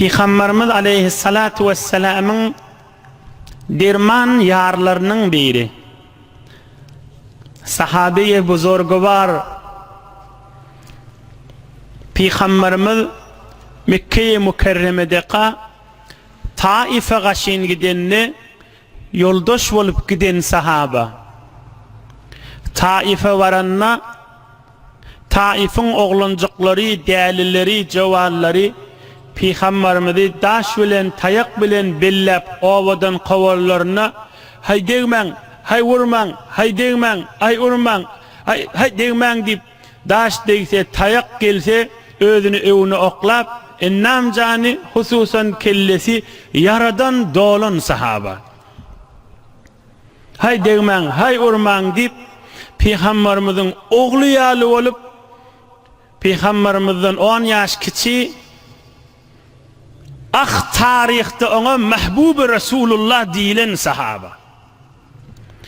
Pygamberimiz aleýhissalatu wessalamyň derman ýarlarynyň biri. Sahabeýi buzurgwar Pygamberimiz Mekgeýi Mükerremedeka Taife gaşyn gidende ýoldaş bolup giden sahaba. Taife baranda Taifiň oglanjyklary, dälileri, jowallary Pygambarymyzy daş bilen, taýak bilen belläp obadan kowanlarynda, Haý degmäň, haý urmaň, haý degmäň, aý urmaň, aý, haý degmäň diýip, daş degse, taýak gelse, özüni öwüne oklap, ennam jany, hususan kellesi ýaradan dolan sahaba. Haý degmäň, haý urmaň diýip, Pygambarymyzyň ogly ýaly bolup, Pygambarymyzdan on ýaş kiçi, ah taryhda oňa Mahbuby Resulullah diýilen sahaba.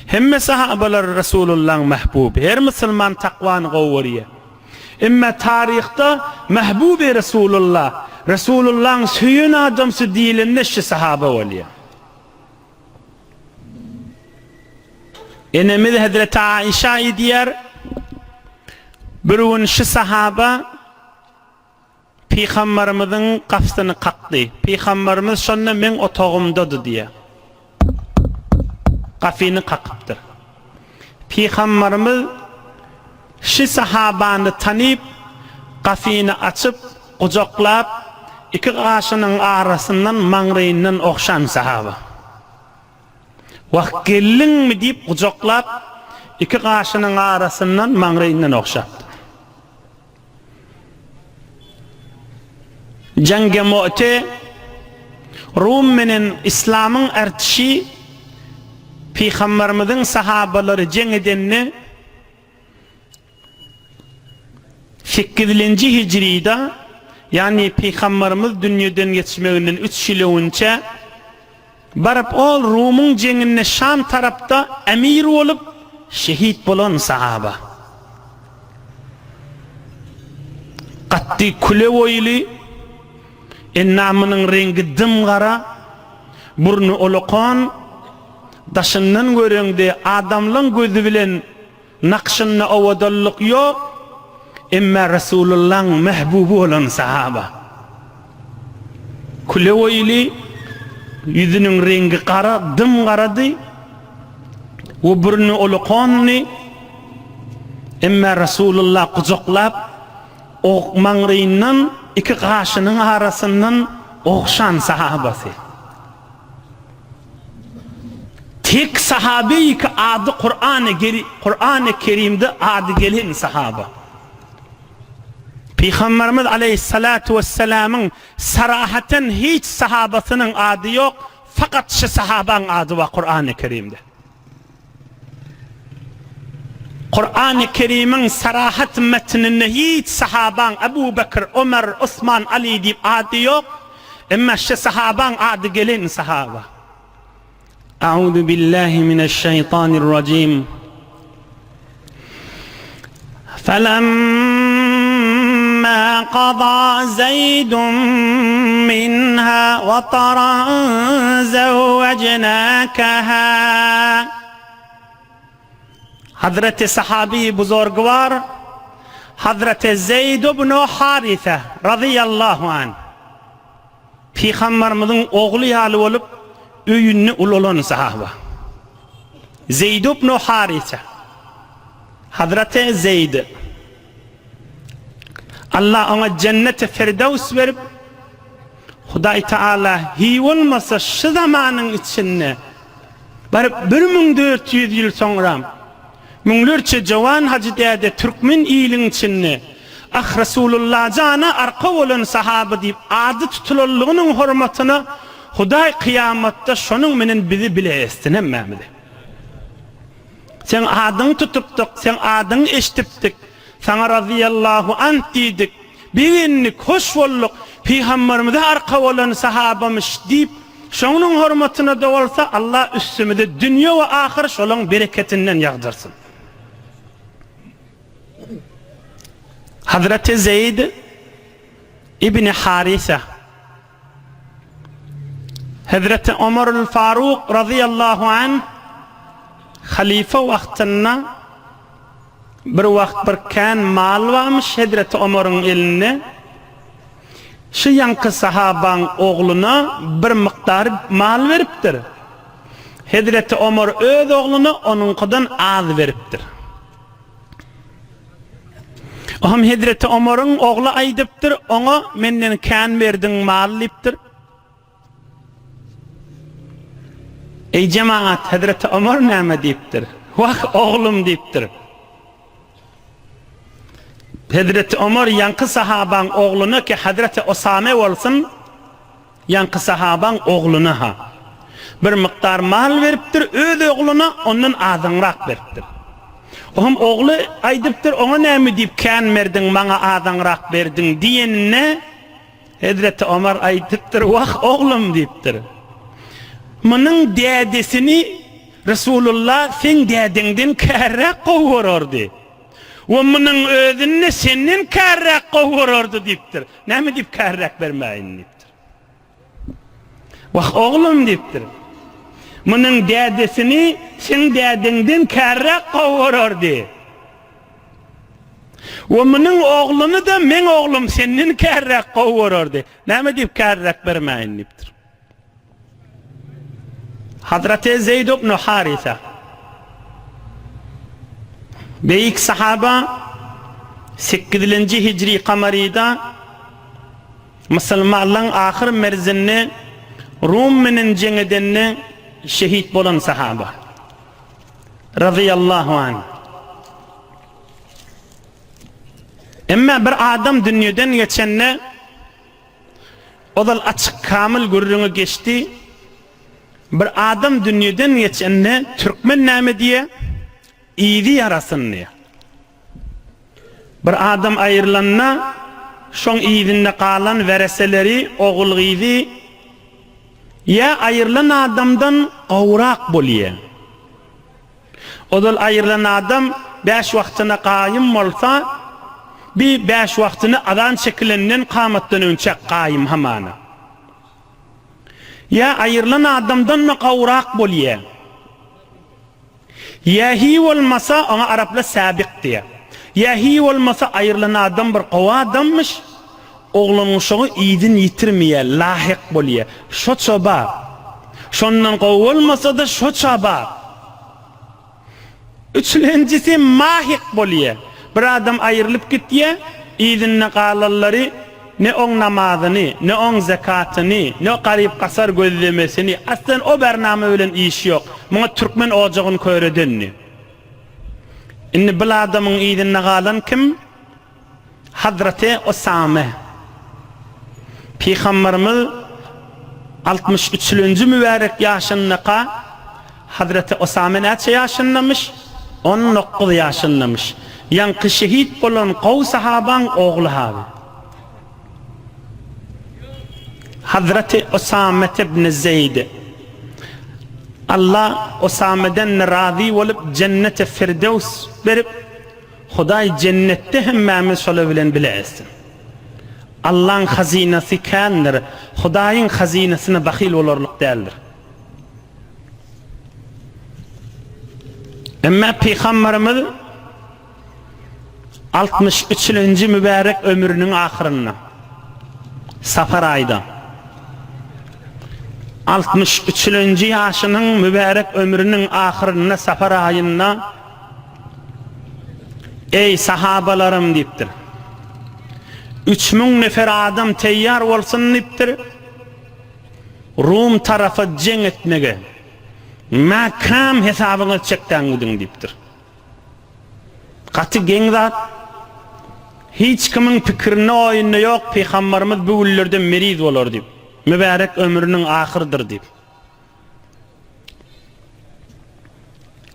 Hemme sahabalar Resulullahyň mahbuby, her musulman takwany gowy görýär. Emma taryhda Mahbuby Resulullah, Resulullahyň söýen adamsy diýilende şu sahaba bolýar. Enemiz Hezreti Aişa aýdýar, Bir gün şu sahaba Pygambarymyzyň gapysyny kakdy. Pygambarymyz şonda meň otagymdady diýýär. Gapyny kakypdyr. Pygambarymyz şu sahabany tanyp, gapyny açyp, gujaklap, iki gaşynyň arasyndan maňraýyndan ogşan sahaba. Wah, geldiňmi diýip gujaklap, iki gaşynyň arasyndan maňraýyndan ogşapdyr. Jeňge Mu'te, Rum menen Islamyň ärtişi Pygamberimiziň sahabalary jeň edende, Sekizlenji hijrida, ýagny Pygamberimiz dünýeden geçmeginden üç ýyl öňünçä, baryp ol Rumyň jeňinde Şam tarapda emir bolup, şehit bolan sahaba. Katdy küle boýly, endamynyň reňgi dym gara, burny olakan, daşyndan göreňde adamlaň gözi bilen Nakşynda owadanlyk ýok, emma Resulullaň mähbuby bolan sahaba. Küle boýly, ýüzüniň reňgi gara, dym garady we burny ulukandy, emma Resulullah gujaklap, og maňryýyndan iki gaşynyň arasyndan ogşan sahabasy. Tek sahabeýi ki ady Kurany Kurany Kerimde ady gelen sahaba. Pygamberimiz aleýhissalatu wessalamyň sarahaten hiç sahabasynyň ady ýok, fakat şu sahabaň ady bar Kurany Kerimde. Kurany Kerimiň sarahat metninde hiç sahabaň Ebu Bekr, Ömer, Osman, Ali diýip ady ýok. Emma şu sahabaň ady gelen sahaba. Auzu billahi mineşşeýtanirrajim. Felemma qada Zeýdun minha wataran zewwejnakaha. Hazreti sahabi buzurgwar Hazreti Zeýd ibn Harise razyýallahu anh Pygambarymyzyň ogly ýaly bolup öýünde ulalan sahaba. Zeýd ibn Harise Hazreti Zeýd Allah oňa jenneti Firdews berip Hudaý Taala hiý bolmasa şu zamanyň içinde Baryp 1400 ýyl soňram, müňlerçe jowan hajy däde türkmen iliň içinde Ah, Resulullah jana arka bolan sahaba diýip ady tutulanlygynyň hormatyna Hudaý kyýamatda şonuň menen bizi bile etsin hemmämizi. Seň adyňy tutupdyk, seň adyňy eşdipdik, saňa razyýallahu anh diýdik, begendik, hoş bolduk, pygamberimize arka bolan sahabamyş diýip, Şonuň hormatyna-da bolsa Allah üstümize dünýe we ahyr şolaň bereketinden ýagdyrsyn. Hazreti Zeýd ibn Harise. Hezreti Omarul Faruk razyýallahu anh halyfa wagtynda bir wagt bir kän mal barmyş Hezreti Omaryň elinde. Şu ýaňky sahabaň ogluna bir mukdar mal beripdir. Hezreti Omar öz ogluna onuňkydan az beripdir. Oňam Hezreti Omaryň ogly aýdypdyr, oňa menden kän berdiň mal diýipdir. Eý jemagat, Hezreti Omar näme diýipdir? Wah, oglum diýipdir. Hezreti Omar ýaňky sahabaň ogluna ki Hezreti Osame bolsun, ýaňky sahabaň ogluna-ha bir mukdar mal beripdir, öz ogluna ondan azaňrak beripdir. Oňam ogly aýdypdyr, oňa näme diýip kän berdiň, maňa azaňrak berdiň diýeninde, Hezreti Omar aýdypdyr, Wah, oglum diýipdir. Munuň dädesini Resulullah seň dädeňden kärräk gowy görerdi. We munuň özüni-de senden kärräk gowy görerdi diýipdir. Näme diýip kärräk bermäýin diýipdir. Wah, oglum diýipdir. Munuň dädesini seň dädeňden kärräk gowy görerdi. We munuň ogluny-da meň oglum senden kärräk gowy görerdi. Näme diýip kärräk bermäýin diýipdir. Hazreti Zeýd ibn Harise Beýik sahaba sekizilenji hijri kamaryda musulmanlaryň ahyr merzinde Rum menen jeň edende şehit bolan sahaba. Razyýallahu anh. Emma bir adam dünýeden geçende ozal açyk kamyl gürrüňi geçdi. Bir adam dünýeden geçende türkmen näme diýýär? Yzy ýarasyn diýýär. Bir adam aýrylanda şoň yzynda galan wereseleri, ogul-gyzy ýa aýrylan adamdan gowrak bolýar. Ozal aýrylan adam bäş wagtyna gaýym bolsa, bi bäş wagtyny azan çekilenden kamatdan öňçäk gaýym hamana. Ýa aýrylan adamdan-da gowrak bolýar. Ýa hiý bolmasa, oňa araplar säbik diýýär. Ýa hiý bolmasa, aýrylan adam bir gowy adammyş, oglan-uşagy yzyn ýitirmeýär, lahyk bolýar. Şo-ça bar. Şondan gowy bolmasa-da, şo-ça bar. Üçlenjisi mahyk bolýar. Bir adam aýrylyp gitýär, yzynda galanlary ne oň namazyny, ne oň zekatyny, ne garyp-gasar gözlemesini, aslan o bernama bilen işi ýok. Muňa türkmen ojagyny kör edenini. Indi bil adamyň yzynda galan kim? Hazreti Osame. Pygamberimiz 63 üçlenji mübärek ýaşyndaka Hazreti Osame näçe ýaşyndamyş? 19 ýaşyndamyş. Ýaňky şehit bolan gowy sahabaň ogly haby. Hazreti Osame ibn Zeýd. Allah Osameden razy bolup jenneti Firdevs berip Hudaý jennetde hemmämiz şolar bilen bile etsin. Allaň hazynasy kändir, Hudaýyň hazynasyna bahyl bolarlyk däldir. Emma Pygamberimiz 63-nji mübärek ömrüniň ahyrynda Safar aýda 63-nji ýaşynyň mübärek ömrüniň ahyrynda Safar aýynda Eý, sahabalarym! diýipdir. 3000 nefer adam teýýar bolsun diýipdir. Rum tarapa jeň etmege. Mäkäm hesabyňyzy çekdäň gidiň diýipdir. Gaty geň zat. Hiç kimiň pikirinde oýunda ýok pygambarymyz bu günlerde meriz bolar diýip. Mübärek ömrüniň ahyrdyr diýip.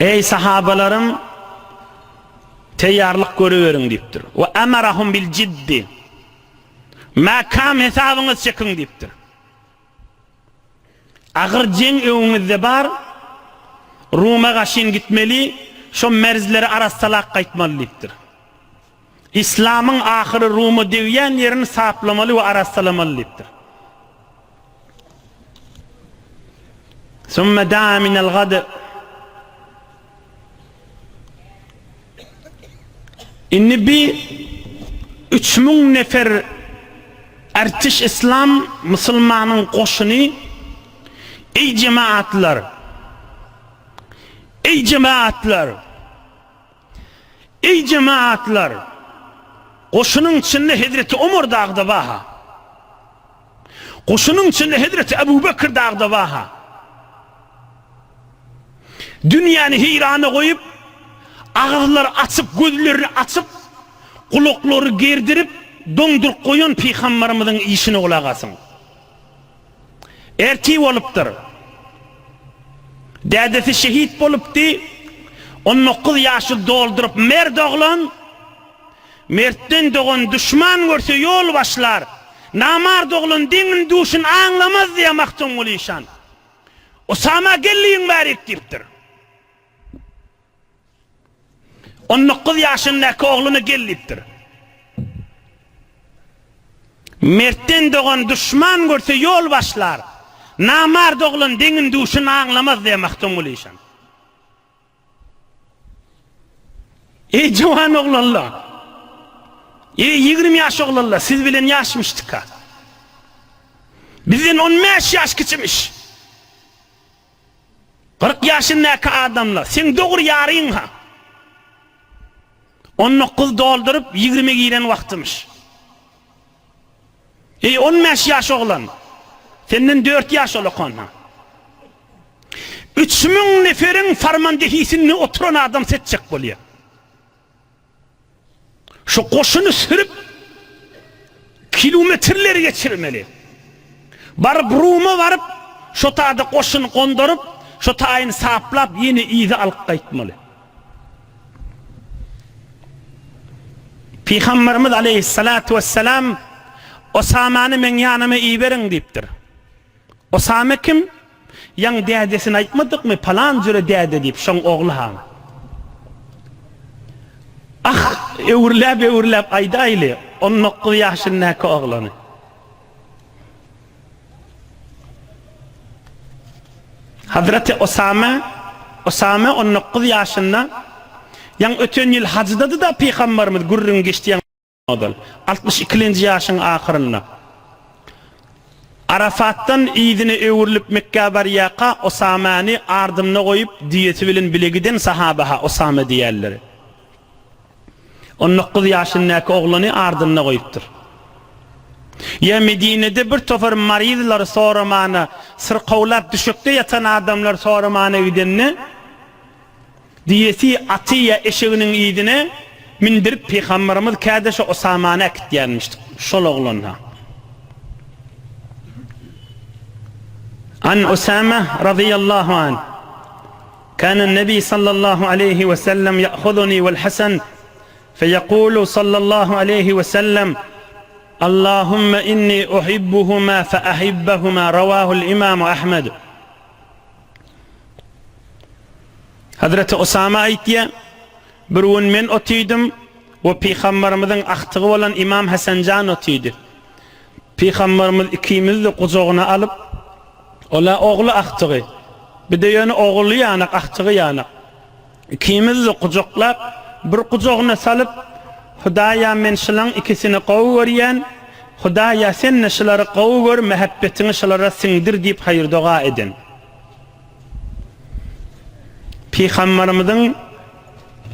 Eý sahabalarym teýýarlyk görüberiň diýipdir. We amarahum bil jiddi. Mäkäm hesabyňyzy çekiň diýipdir. Agyr jeň öňüňizde bar, Ruma gaşyn gitmeli, şo merzleri arassalap gaýtmaly diýipdir. Islamyň ahyry Ruma degýän ýerini saplamaly we arassalamaly diýipdir. Sümme daa minel gad. Indi bi 3000 nefer ertiş islam musulmanyň goşuny Eý jemaatlar! Eý jemaatlar! Eý jemaatlar! Goşunyň içinde Hezreti Omar dagda bar-ha. Goşunyň içinde Hezreti Ebu Bekr dagda bar-ha. Dünýäni heýrana goýup, agyzlary açyp, gözlerini açyp, gulaklary gerdirip, doňduryp goýan Pygambarymyzyň işine gulak asyň. Ertir bolupdyr. Dädesi şehit bolupdy. On dokuz ýaşy dolduryp mert oglan, Mertden dogan duşman görse ýol başlar, Namart oglan deňin-duşun aňlamaz diýýär Magtymguly işan. Osama geldiň bärik diýipdir. On dokuz ýaşyndaky ogluna gel diýipdir. Mertden dogan duşman görse ýol başlar, Namart oglan deňin-duşun aňlamaz diýýär Magtymguly işan. Eý juwan oglanlar! Eý 20 ýaş oglanlar, siz bilen ýaşmyşdyk-a. Bizden 15 ýaş kiçimiş. 40 ýaşyndaky adamlar, seň dogry ýaryň-ha. 19 dolduryp, 20-e giren wagtymyş. Eý, on bäş ýaş oglan! Senden dört ýaş ulakan-ha. 3000 neferiň farmandehisinde oturan adam seçjek bolýar. Şu goşuny sürüp, kilometrleri geçirmeli. Baryp Ruma baryp, şo taýda goşuny gondaryp, şo taýyny saplap, ýene yza alyp gaýtmaly. Pygamberimiz aleýhissalatu wessalam Osamany meň ýanyma iberiň diýipdir. Osame kim? Ýaňy dädesini aýtmadykmy, palan jüre däde diýip, şoň ogly ha. Ah, öwrüläp-öwrüläp aýdaýly, on dokuz ýaşyndaky oglany. Hazreti Osame, Osame on dokuz ýaşynda, ýaňy öten ýyl hajdady-da pygambarymyz gürrüň geçdi ýaňy ozal, altmyş ikilenji ýaşyň ahyrynda. Arafatdan yzyna öwrülip Mekgä barýarka Osamäni ardynda goýup düýesi bilen bile giden sahaba-ha Osame diýerler. On dokuz ýaşyndaky oglany ardynda goýupdyr. Ýa Medinede bir topar maryzlary soramana, syrkawlap düşekde ýatan adamlary soramana gidende, düýesi, aty ýa eşeginiň yzyna mindirip pygamberimiz käde şo Osamany äkitýärmişdi, şol oglan-ha. An Usama razyýallahu anh. Kana Nebi sallallahu aleýhi we sellem ýa'huzuni wel Hasan feýekulu sallallahu aleýhi we sellem Allahümme inni uhibbuhuma fe ahibbahuma rawahul imamu Ahmed. Hazreti Usama aýtýar, Bir gün men otydym we pygamberimiziň agtygy bolan Imam Hasanjan otydy. Pygamberimiz ikimizi-de gujagyna alyp, Ol-a ogly agtygy. Bir-de ýöne ogly ýanak, agtygy ýanak. Ikimizi-de gujaklap, bir gujagyna salyp, Hudaýa men şylaň ikisini gowy görýän, Hudaýa sen-de şylary gowy gör, mähebbetiňi şylara siňdir diýip haýyr-doga eden. Pygamberimiziň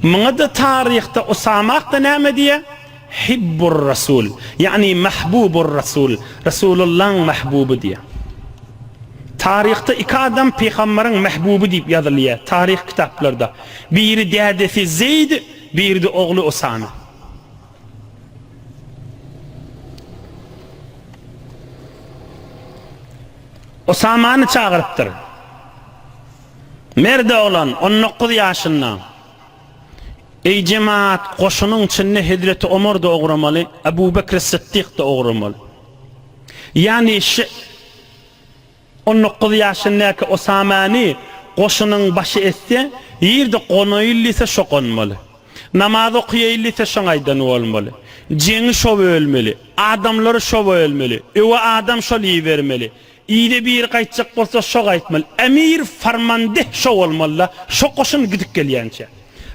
Muňa-da taryhda Usama hakda näme diýýär? Hibbur Rasul, ýagny mahbubur Rasul, Resulullahyň mahbuby diýýär. Taryhda iki adam pygamberiň mahbuby diýip ýazylýar, taryh kitaplarda. Biri dädesi Zeýd, biri-de ogly Usama. Usamany çagyrypdyr. Merd oglan, on dokuz ýaşynda. Eý jemaat, goşunyň içinde Hezreti Omar-da ugramaly, Ebu Bekri Sytdyk-da ugramaly. Ýagny şu on dokuz ýaşyndaky Osamany goşunyň başy etse, nirde gonaýyl diýse şo gonmaly. Namaz okaýaýyl diýse şoň aýdany bolmaly. Jeňi şo bölmeli, adamlary şo bölmeli, öwe adam şol ibermeli. Yza biri gaýtjak bolsa şo gaýtmaly. Emir farmandeh şo bolmaly-da, şo goşun gidip gelýänçä.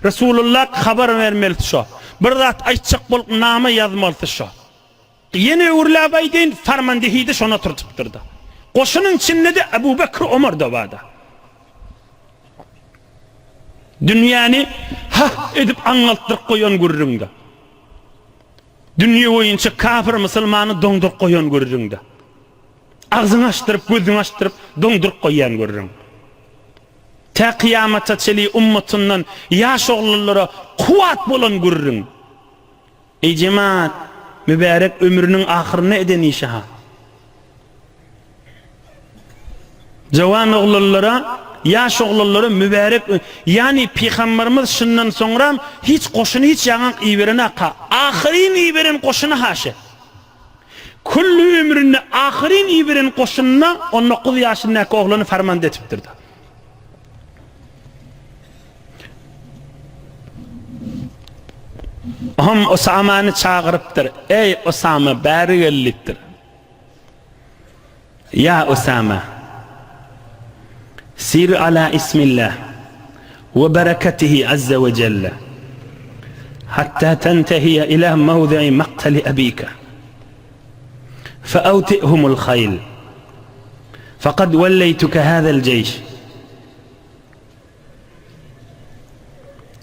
Resulullah habar bermelisi şo. Bir zat aýtjak bolup nama ýazmalysy şo. Ýene öwrüläp aýdaýyn, farmandehi-de şony oturdypdyr-da. Goşunyň içinde-de Ebu Bekr, Omar-da bar-da. Dünýäni hah edip aňňaltdyryp goýan gürrüň-de. Dünýe boýunça kafir musulmany doňduryp goýan gürrüň-de. Agzyňy açdyryp, gözüňi açdyryp, doňduryp goýýan gürrüň. Tä kyýamata çeli ummatyndan ýaş oglanlara kuwwat bolan gürrüň. Eý jemaat, mübärek ömrüniň ahyrynda eden işi-ha. Jawan oglanlara, ýaş oglanlara mübärek, ýagny Pygamberimiz şundan soňram hiç goşuny hiç ýaňak iberenaka, ahyryn iberen goşuny-ha şe. Külli ömründe ahyryn iberen goşunyna on dokuz ýaşyndaky oglany farmanda etipdir-de. Ohm Osamany çagyrypdyr. Eý, Osama, bäri gel diýipdir. Ýa Osama, sir ala ismillah we bereketihi azza we jelle hatta tentehiye ila mawdi'i maktali abika fe awti'humul hayl faqad welleytuke hazal jeýş.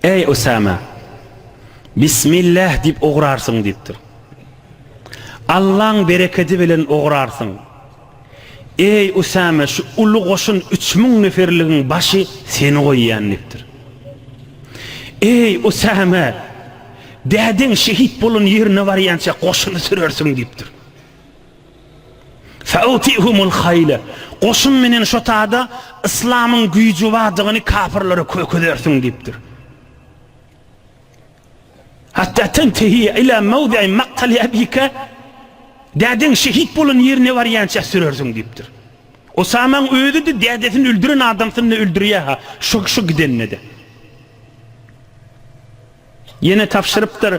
Eý, Usama! Bismillah diýip ugrarsyň diýipdir. Allaň berekedi bilen ugrarsyň. Eý, Usama, şu uly goşun 3000 neferligiň başy seni goýýan diýipdir. Eý, Usama! Dädeň şehit bolan ýerine barýança goşuny sürersiň diýipdir. Fa'utihumul haýle, Goşun menen şo tada yslamyň güýji bardygyny kapyrlara kökezersiň diýipdir. Hatta tentehiye ila mawdi'i maktali abika, Dädeň şehit bolan ýerine barýança sürersiň diýipdir. Osamaň özi-de dädesini öldüren adamsyny-da öldürýär-ha, şo şo gidenine-de. Ýene tabşyrypdyr,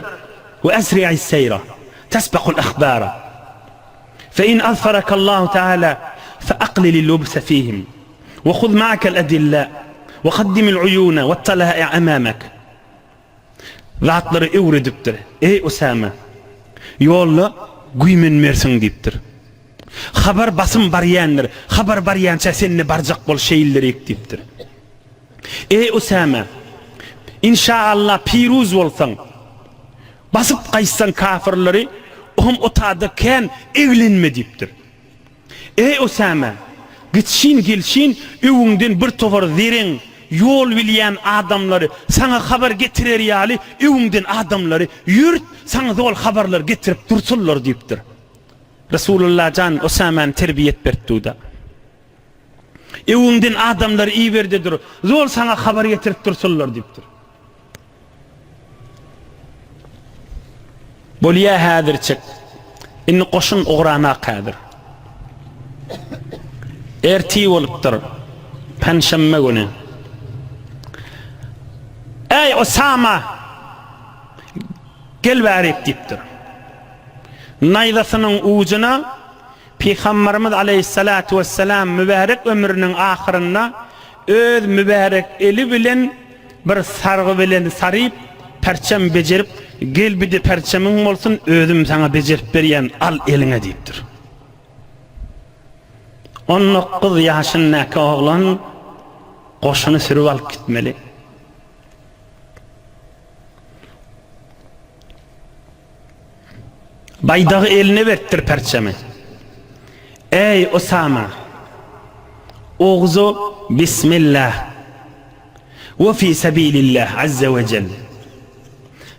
Ve esri'is seýra, tesbekul ahbara. Fe in azfarakallahu teala fe aklilil lubse fihim ve huz ma'akel edilla ve kaddimil uyune ve tala'i amamek. Zatlary öwredipdir. Eý Usame! Ýolda güýmenmersiň diýipdir. Habar basym barýandyr. Habar barýança sen-de barjak bol şeýlerik diýipdir. Eý Usame! Inşa-Allah piruz bolsaň, basyp gaýtsaň kafyrlary, ohm otada kän eglenme diýipdir. Eý Usame! Gitşin-gelşin öwüňden bir topar zereň, ýol bilýän adamlary, saňa habar getirer ýaly öwüňden adamlary ýürt, saňa zol habarlar getirip dursunlar diýipdir. Resulullah jan Usamäni terbiýe etberipdi-da. Öwüňden adamlary iber-de dur, zol saňa habar getirip dursunlar diýipdir. Bolýa häzirçik. Indi goşun ugranak häzir. Ertir bolupdyr. Penşenbe güni. Eý, Osama! Gel bärik diýipdir. Naýzasynyň ujuna Pygamberimiz aleýhissalatu wessalam mübärek ömrüniň ahyrynda öz mübärek eli bilen bir sargy bilen saryp, perçem bejerip, Gel bir-de perçemiň bolsun, özüm saňa bejerip berýän, al eliňe diýipdir. On dokuz ýaşyndaky oglan goşuny sürüp alyp gitmeli. Baýdagy eline beripdir perçemi. Eý, Usama! Ugzu bismillah we fi sebilillah azze we jel.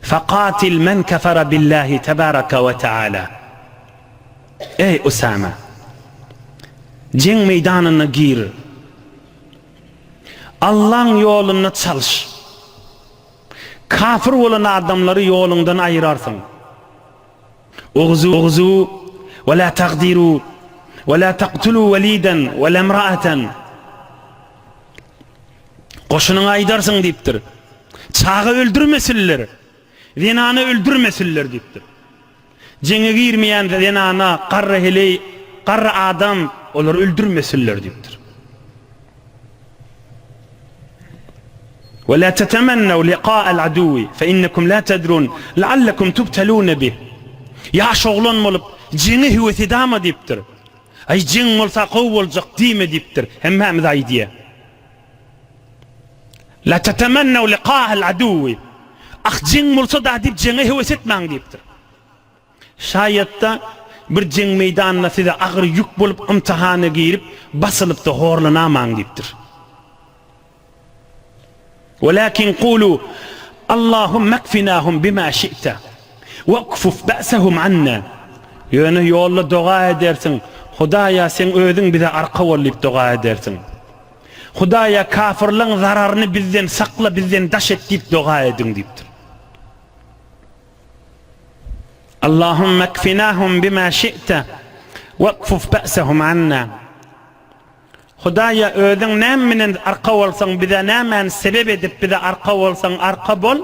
Fekatil men kefere billahi tebaraka we teala. Eý, Usama! Jeň meýdanyna gir. Allaň ýolunda çalyş. Kafir bolan adamlary ýoluňdan aýyrarsyň. Ugzu we la tagdiru we la taktulu welidan we la imra'atan. Goşunyňa aýdarsyň diýipdir. Çaga öldürmesinler, zenany öldürmesinler diýipdir. Jeňe girmeýän zenana, garry heleý, garry adam. Olary öldürmesinler diýipdir. Ve la tetemennev liqa'al aduwi fe innekum la tedrun leallekum tubtelune bih. Ýaş oglan bolup, jeňe höwes edama diýipdir. Aý jeň bolsa gowy boljak diýme diýipdir. Hemmämiz aýdýa. La tetemennev liqa'al aduwi. Ah jeň bolsa-da diýip jeňe höwes etmäň diýipdir. Şaýatda bir jeň meýdanynda size agyr ýük bolup ymtihana girip, basylypda horlanamaň diýipdir. Welakin kulu, Allahumma kfinahum bima şi'te, we'kfuf ba'sehum anna. Ýöne ýolda doga edersiň, Hudaýa seň özüň bize arka bol diýip doga edersiň. Hudaýa kafyrlaň zararyny bizden sakla, bizden daş et diýip doga ediň diýipdir. Allahumma kfinahum bima şi'te, we'kfuf ba'sehum anna. Hudaýa özüň näme bilen arka bolsaň bize nämäni sebep edip bize arka bolsaň arka bol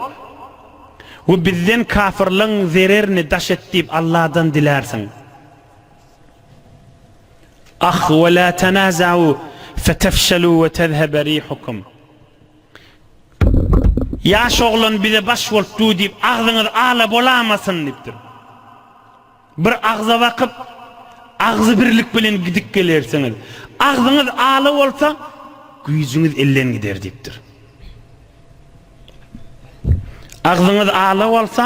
we bizden kafyrlaň zererini daş et diýip Alladan dilärsiň. Ah we la tenazau fetefşelu we tezhebe rihukum. Ýaş oglan bize baş bolup dur diýip agzyňyz ala bolamasyn diýipdir. Bir agza bakyp, agzybirlik bilen gidip gelersiňiz. Agzyňyz ala bolsa, güýjüňiz elden gider diýipdir. Agzyňyz ala bolsa,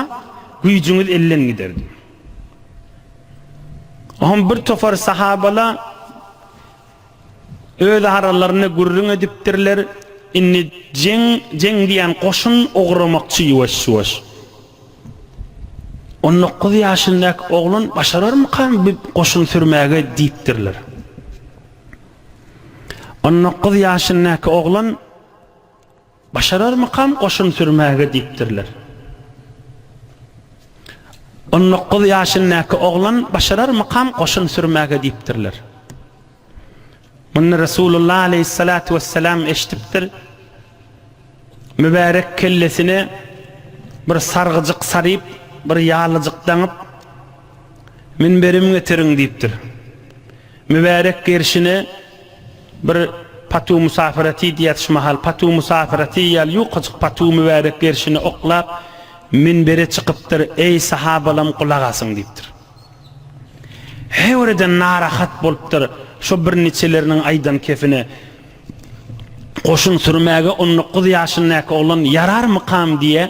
güýjüňiz elden gider diýip. Oňa bir topar sahabala Öz aralarynda gürrüň edipdirler, Indi jeň, jeň diýýän goşun ugramakçy ýuwaş-ýuwaş. On dokuz ýaşyndaky oglan başararmykan bu goşun sürmäge diýipdirler. On dokuz ýaşyndaky oglan Başararmykam goşun sürmäge diýipdirler. On dokuz ýaşyndaky oglan başararmykam goşun sürmäge diýipdirler. Muny Resulullah aleýhissalatu wessalam eşidipdir. Mübärek kellesine bir sargyjyk saryp, bir ýalyjyk daňyp, Münberim getiriň diýipdir. Mübärek gerşine bir patu musafirati diýýär şu mahal patu musafirati ýaly ýukajyk patu mübärek gerşine oklap münbere çykypdyr eý sahabalam gulak asyň diýipdir. Häwreden narahat bolupdyr şo birniçeleriniň aýdan kefine goşun sürmäge on dokuz ýaşyndaky oglan ýararmykam diýe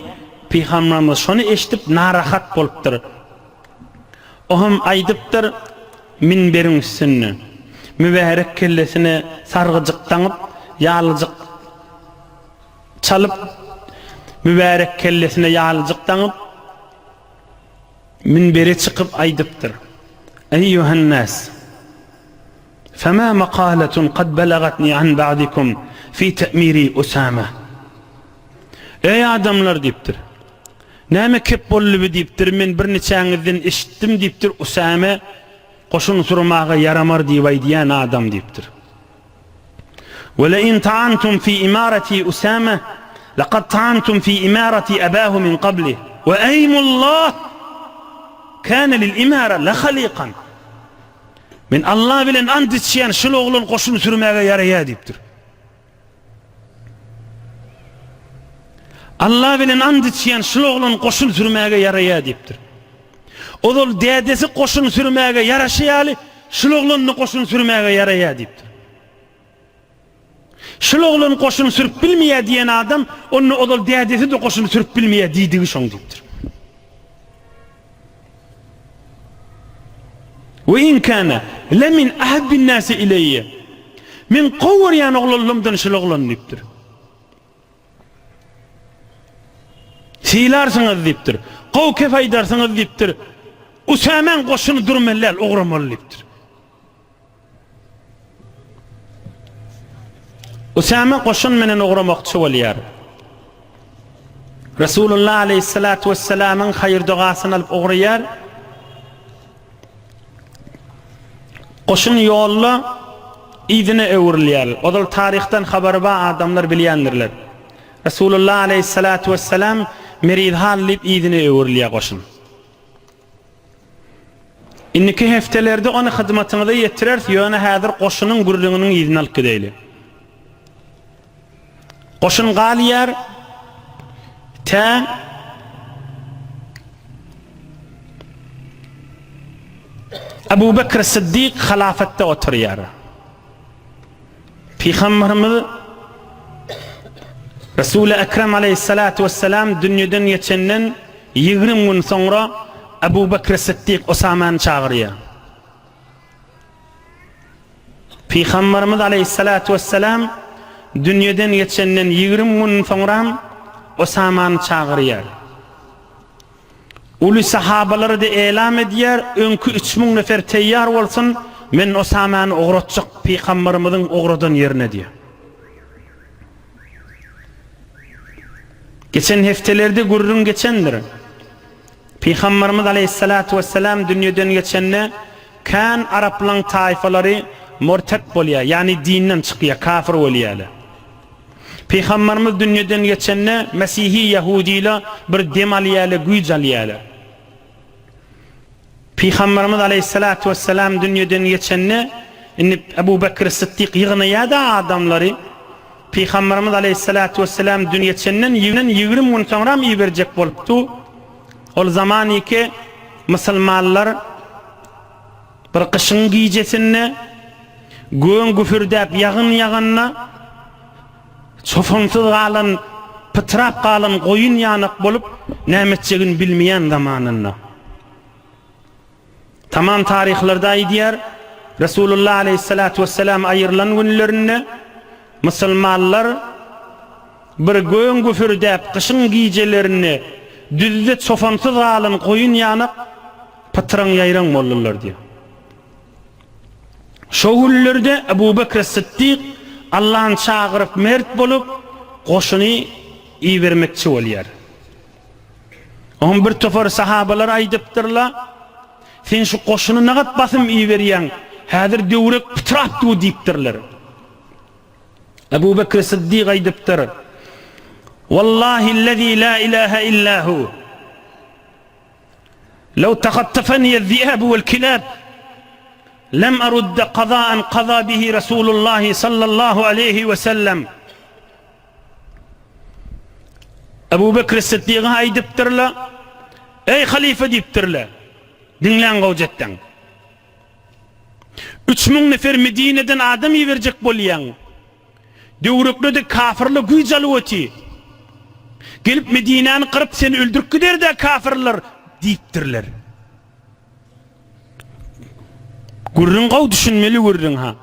pygamberimiz şony eşidip narahat bolupdyr. O hem aýdypdyr, Minberiň üstünde, mübärek kellesine sargyjyk daňyp, ýalyjyk çalyp, mübärek kellesine ýalyjyk daňyp, minbere çykyp aýdypdyr, Eýýuhen-nas! Fema makaletun kad belagatni an ba'dikum fi te'miri Usame. Eý adamlar diýipdir. Näme kep boldy bi diýipdir, men bir niçäňizden eşitdim diýipdir, Usame goşun surmaga ýaramar diýip aýdýan adam diýipdir. Ve le in ta'antum fi imarati Usame laqad ta'antum fi imarati abahu min qabli ve eýmullah kana lil imara la halikan. Men Allah bilen ant içýän, şul oglan goşun sürmäge ýaraýar diýipdir. Allah bilen ant içýän, şul oglan goşun sürmäge ýaraýar diýipdir. Ozal dädesi goşun sürmäge ýaraşy ýaly, şul oglan-da goşun sürmäge ýaraýar diýipdir. Şul oglan goşun sürüp bilmeýär diýen adam, onda ozal dädesi-de goşun sürüp bilmeýär diýdigi şoň diýipdir. We in kana le min ahabbin nasi ileýe. Men gowy görýän oglanlarymdan şul oglan diýipdir. Sylarsyňyz diýipdir. Gowy kep aýdarsyňyz diýipdir. Usamäň goşuny durmaly däl, ugramaly diýipdir. Usame goşun bilen ugramakçy bolýar. Resulullah aleýhissalatu wessalamyň haýyr-dogasyny alyp ugraýar. Goşun ýolda yzyna öwrülýär. Ozal taryhdan habary bar adamlar bilýändirler. Resulullah aleýhissalatu wessalam merizhal diýip yzyna öwrülýär goşun. Indiki hepdelerde ony hyzmatyňyza ýetireris, ýöne häzir goşunyň gürrüňiniň yzyny alyp gideýli. Goşun galýar, tä Abu Bekr Siddik halafatda oturýar. Pygamberimiz Resul-i Ekrem aleýhissalatu wessalam dünýeden geçenden 20 gün soňra Abu Bekr Siddik Osamany çagyrýar. Pygamberimiz aleýhissalatu wessalam dünýeden geçenden 20 gün soňra Osamany çagyrýar. Uly sahabalara-da elam edýär, öňki 3000 nefer teýýar bolsun, men Osamany ugratjak pygamberimiziň ugradan ýerine diýýär. Geçen hepdelerde gürrüň geçendir. Pygamberimiz aleýhissalatu wessalam dünýeden geçende kän araplaň taýfalary murted bolýar, ýagny dinden çykýar, kafir bolýarlar. Pygamberimiz dünýeden geçende mesihi ýahudylar bir dem alýarlar, güýç alýarlar. Pygamberimiz aleýhissalatu wessalam dünýeden geçende indi Ebu Bekr Sytdyk ýygnaýar-da adamlary. Pygamberimiz aleýhissalatu wessalam dünýeden geçenden 20 gün soňram iberjek bolupdy. Ol zamaniki musulmanlar bir gyşyň gijesinde gögüň güpürdäp ýagyn ýaganda çopansyz galan, pytrap galan goýun ýanak bolup, näme etjegini bilmeýän zamanynda. Tamam taryhlarda aýdýar, Resulullah aleýhissalatu wessalam aýrylan günlerinde musulmanlar bir gögüň güpürdäp gyşyň gijelerinde düzde çopansyz galan goýun ýanak pytraň-ýaýraň boldular diýýär. Şo günlerde Ebu Bekr Sytdyk Allany çagyryp mert bolup, goşuny ibermekçi bolýar. Oňa bir topar sahabalar aýdypdyrlar, Sen şu goşuny nagat basym iberýäň, häzir döwrek pytrap dur diýipdirler. Ebu Bekr Syddyk aýdypdyr, Wallahillezî lâ ilâhe illâ hu. Lew tahattafaniýez-zi'abu wel-kilab, lem arudde kaza'an kaza bihi Resulullahi sallallahu aleýhi we sellem. Ebu Bekr Siddiga aýdypdyrlar, Eý halyfa diýipdirler, diňläň gowjetden. 3000 nefer Medineden adam iberjek bolýaň. Döwrekde-de kafyrlar güýç alyp otyr. Gelip Medinäni gyryp seni öldürip gider-dä kafyrlar diýipdirler. Gürrüň gowy düşünmeli gürrüň ha.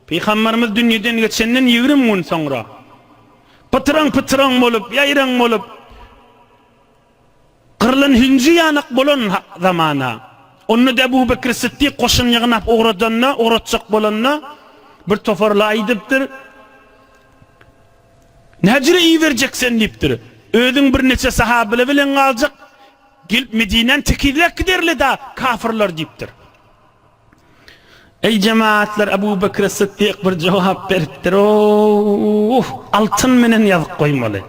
Pygamberimiz dünýeden geçenden 20 gün soňra pytraň-pytraň bolup, ýaýraň bolup, Gyrlan hünji ýanak bolan zamana. Onda-da Ebu Bekr Sytdyk goşun ýygnap ugradanda, ugratjak bolanda, bir toparly aýdypdyr, Näjüre iberjek sen diýipdir. Özüň birneçe sahabylar bilen galjak, gelip Medinäni tekizläp giderli-da kafyrlar diýipdir. Eý jemaatlar Ebu Bekr Sytdyk bir jogap beripdir oh altyn menen ýazyp goýmaly.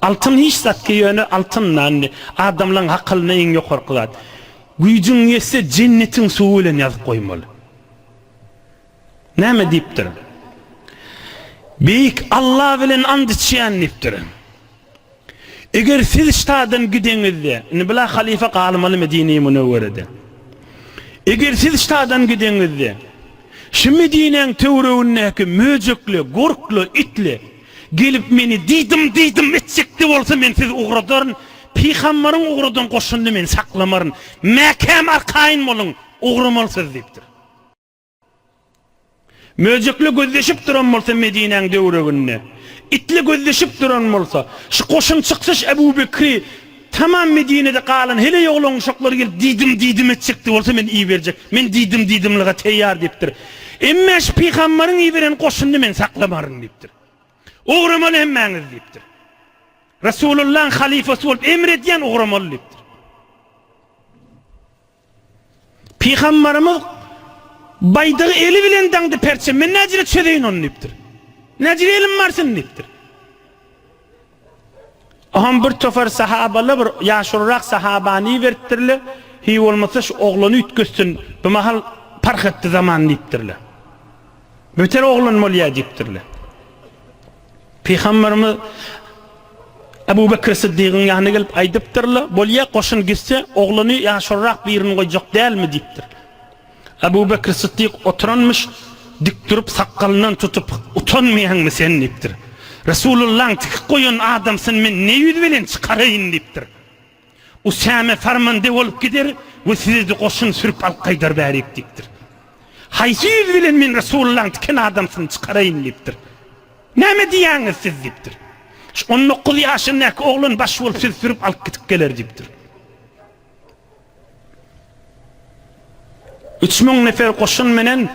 Altyn hiç zat ki ýöne altyn da indi adamlaň hakylyna iň ýokarky zat. Güýjüň ýetse jennetiň suwy bilen ýazyp goýmaly. Näme diýipdir? Beýik Alla bilen and içýän diýipdir. Eger siz ştadan gideňizde, indi bula halyfa galmaly Medine-i Münewwerede. Eger siz ştadan gideňizde, şu Medinäň töweregindäki möjekli, gorkly, itli gelip meni diýdim-diýdim etjekde bolsa men sizi ugradaryn, pygambaryň ugradan goşunyny men saklamaryn. Mäkäm arkaýyn boluň, ugramaly siz diýipdir. Möjekli gözleşip duran bolsa Medinäň döwreginde, itli gözleşip duran bolsa, şu goşun çyksyş Ebu Bekri tamam Medinede galan heleý oglan uşaklary gelip diýdim-diýdim etjekdi bolsa men iberjek, men diýdim-diýdimliga teýýar diýipdir. Emme şu pygambaryň iberen goşunyny men saklamaryn diýipdir. Ugramaly hemmäňiz diýipdir. Resulullaň halyfasy bolup emr edýän ugramaly diýipdir. Pygambarymyz baýdagy eli bilen daňdy perçem, men näjire çözeýin ony diýipdir. Näjire elim barsyn diýipdir. Oňam bir topar sahabalar bir ýaşulurak sahabany iberipdirler. Hiý bolmasa şu oglany üýtgetsin, bu mahal parh etdi zaman diýipdirler. Beter oglan bolýar diýipdirler. Pygamberimiz Ebu Bekr Syddygyň ýanyna gelip aýdypdyrlar, Bolýa, goşun gitse, oglany ýaşulurak birini goýjak dälmi diýipdir. Ebu Bekr Syddyk oturanmyş, dik durup sakgalyndan tutup, Utanmaýaňmy sen diýipdir. Resulullaň tikip goýan adamsyny men ne ýüz bilen çykaraýyn diýipdir. Usäme farmande bolup gider we sizi-de goşun sürüp alyp gaýdar bärik diýipdir. Haýsy ýüz bilen men Resulullaň tiken adamsyny çykaraýyn diýipdir. Näme diýýäňiz siz diýipdir. Şu 19 ýaşyndaky oglan baş bolup sizi sürüp alyp gidip geler diýipdir. 3000 nefer goşun menen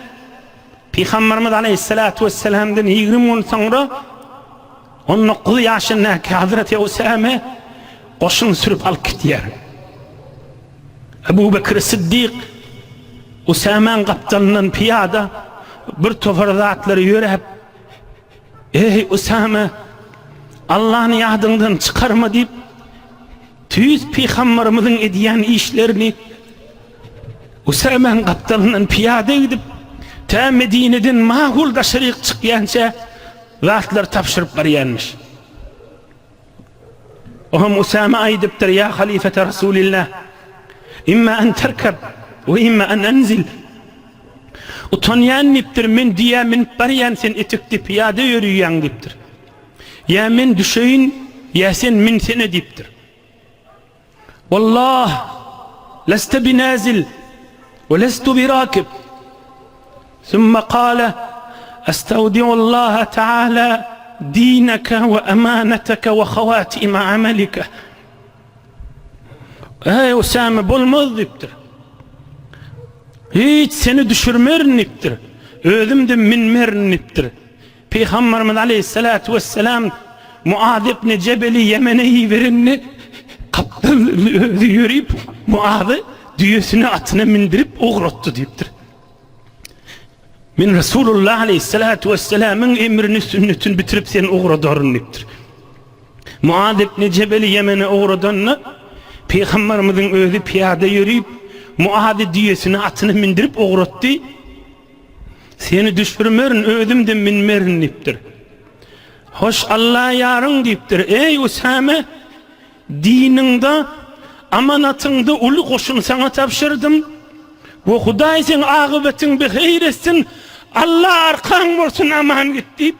Pygamberimiz aleýhissalatu wesselamdan 20 gün soňra 19 ýaşyndaky Hazreti Usame goşun sürüp alyp gitýär. Ebu Bekir Siddik Usamäň gapdalyndan pyýada bir topar zatlary ýöräp, Eý, Usame, Allany ýadyňdan çykarma diýip, tüýs pygamberimiziň edýän işlerini Usamäň gapdalyndan pyýada gidip, tä Medineden makul daşaryk çykýança zatlary tabşyryp barýanmyş. Oňam Usame aýdypdyr, Ýa halyfete Rasulillah, imma an terkeb we imma an enzil. Utanýan diýipdir, men düýä münüp barýan, sen etekde pyýada ýörüýäň diýipdir. Ýa men düşeýin, ýa sen münsene diýipdir. Wallah, leste binazil we lestu birakib. Summa kale, Estaudiullaha taala dineke we amaneteke we hawatima amelike. Eý Usame bolmaz diýipdir. Hiç seni düşürmerin diýipdir. Özüm-de münmerin diýipdir. Pygamberimiz aleýhissalatu wesselam Muaz ibn Jebeli Ýemene iberende, gapdal özi ýörüp, Muazy düýesine, atyna mündürip ugratdy diýipdir. Men Resulullah aleýhissalatu wesselamyň emrini, sünnetini bitirip seni ugradaryn diýipdir. Muaz ibn Jebeli Ýemene ugradanda, Pygamberimiziň özi pyýada ýörüp, Muazy düýesine, atyna mündürip ugratdy. Seni düşürmerin, özüm-de münmerin diýipdir. Hoş Alla ýaryň diýipdir. Eý, Usame, diniňde, amanatyňda uly goşun saňa tabşyrdym. We Hudaý seň akybetiň biheýr etsin, Alla arkaň bolsun, aman git diýip,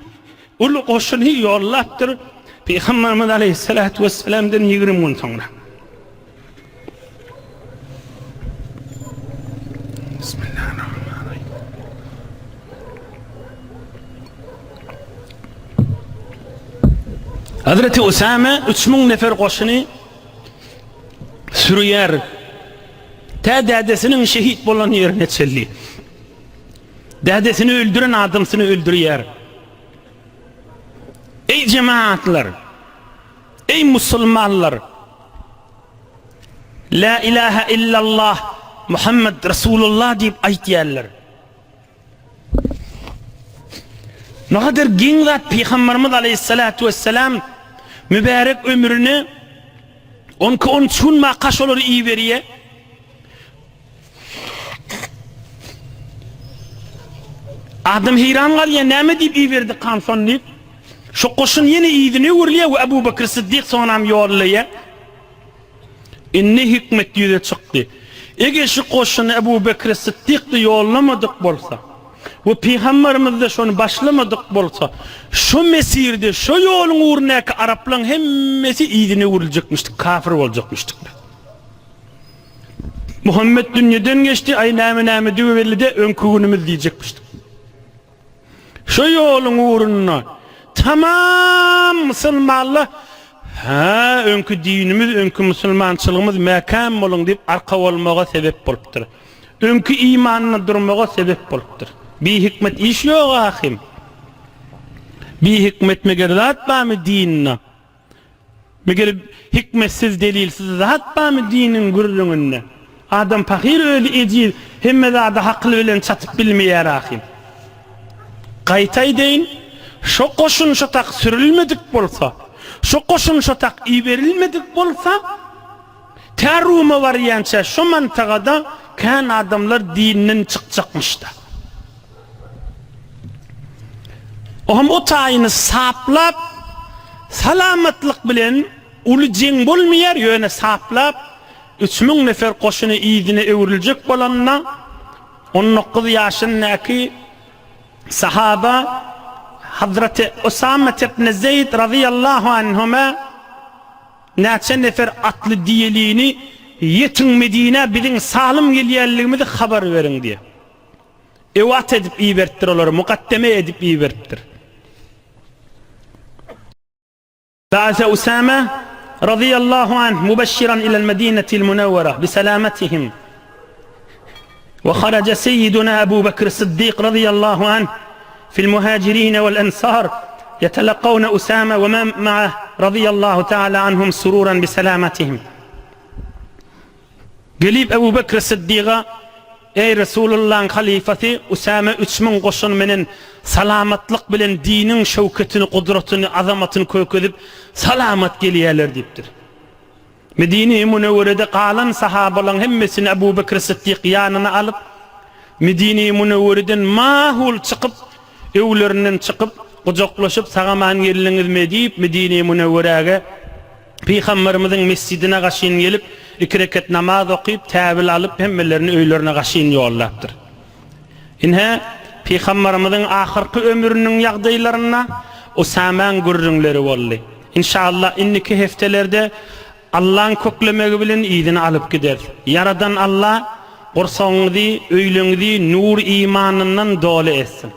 uly goşuny ýollapdyr. Pygamberimiz aleýhissalatu wessalamdan 20 gün soňra. Hazreti Usame 3000 nefer goşuny sürüýär. Tä dädesiniň şehit bolan ýerine çenli. Dädesini öldüren adamsyny öldürýär. Eý jemaatlar! Eý musulmanlar! La ilaha illallah Muhammed Resulullah diýip aýtýarlar. Nägadar geň zat Pygamberimiz aleyhissalatu vesselam mübärek ömrüni 12-13 gün maka şolary iberýär. Adam heýran galýar, näme diýip iberdi kanson diýip. Şo goşun ýene yzyna öwrülýär we Ebu Bekr Syddyk soňam ýollaýar. Indi hikmet ýüze çykdy. Eger şu goşuny Ebu Bekr Syddyk-da ýollamadyk bolsa we Pygamberimiz-de şony başlamadyk bolsa, şo mesirde, şo ýoluň ugrundaky araplaryň hemmesi yzyna öwrüljekmişdik, kafir boljakmyşdyklar. Muhammet dünýeden geçdi, aý näme-näme düwebelli-de öňki günümiz diýjekmişdik. Şo ýoluň ugrunda tamam musulmanlar Hä, öňki dinimiz, öňki musulmançylygymyz mäkäm boluň diýip arka bolmaga sebep bolupdyr. Öňki imanda durmaga sebep bolupdyr. Bihikmet iş ýok ahym. Bihikmet meger zat barmy dinde? Meger hikmetsiz, delilsiz zat barmy diniň gürrüňinde? Adam pahyr özi ejiz, hemme zady hakyl bilen çatyp bilmeýär ahym. Gaýta aýdaýyn, şo goşun şo tak sürülmedik bolsa, şo goşun şo tak iberilmedik bolsa, Tä Ruma barýança şo mantagada kän adamlar dinden çykjakmyş-da. Ohem o taýyny saplap, salamatlyk bilen uly jeň bolmaýar, ýöne saplap, 3000 nefer goşuny yzyna öwrüljek bolanda, 19 ýaşyndaky sahaba Hazreti Usamet ibn Zeýd razyýallahu anhuma näçe nefer atly diýelini ýetiň Medinä biziň salym gelýänligimizi habar beriň diýip. Ewat edip iberipdir olary, mukaddeme edip iberipdir. Ba'ase Usame razyýallahu anh mubeşşiran ilel Medinetil Munewwere biselametihim. Ve haraca seyyiduna Ebu Bekr Sıddyk razyýallahu anh fil muhacirine vel ensar yetelekavne Usame ve men ma'ah razyýallahu teala anhum sururan biselametihim. Gelip Ebu Bekr Syddyga, Eý, Resulullahyň halyfasy, Usame 3000 goşun menen salamatlyk bilen diniň şöwketini, gudratyny, azamatyny kökezip, salamat gelýärler diýipdir. Medine-i Münewwerede galan sahabalaryň hemmesini Ebu Bekr Syddyk ýanyna alyp, Medine-i Münewwereden mahul çykyp, öwlerinden çykyp, gujaklaşyp, Sag-aman geldiňizmi diýip, Medine-i Münewweräge Pygamberimiziň mesjidine gaşyn gelip, iki reket namaz okyp, täwil alyp, hemmelerini öýlerine gaşyn ýollapdyr. Ine, Pygamberimiziň ahyrky ömrüniň ýagdaýlarynda Usamäň gürrüňleri boldy. Inşallah, indiki hepdelerde Allaň köklemegi bilen yzyny alyp gideris. Ýaradan Alla gursagyňyzy, öýleňizi nur imanyndan doly etsin.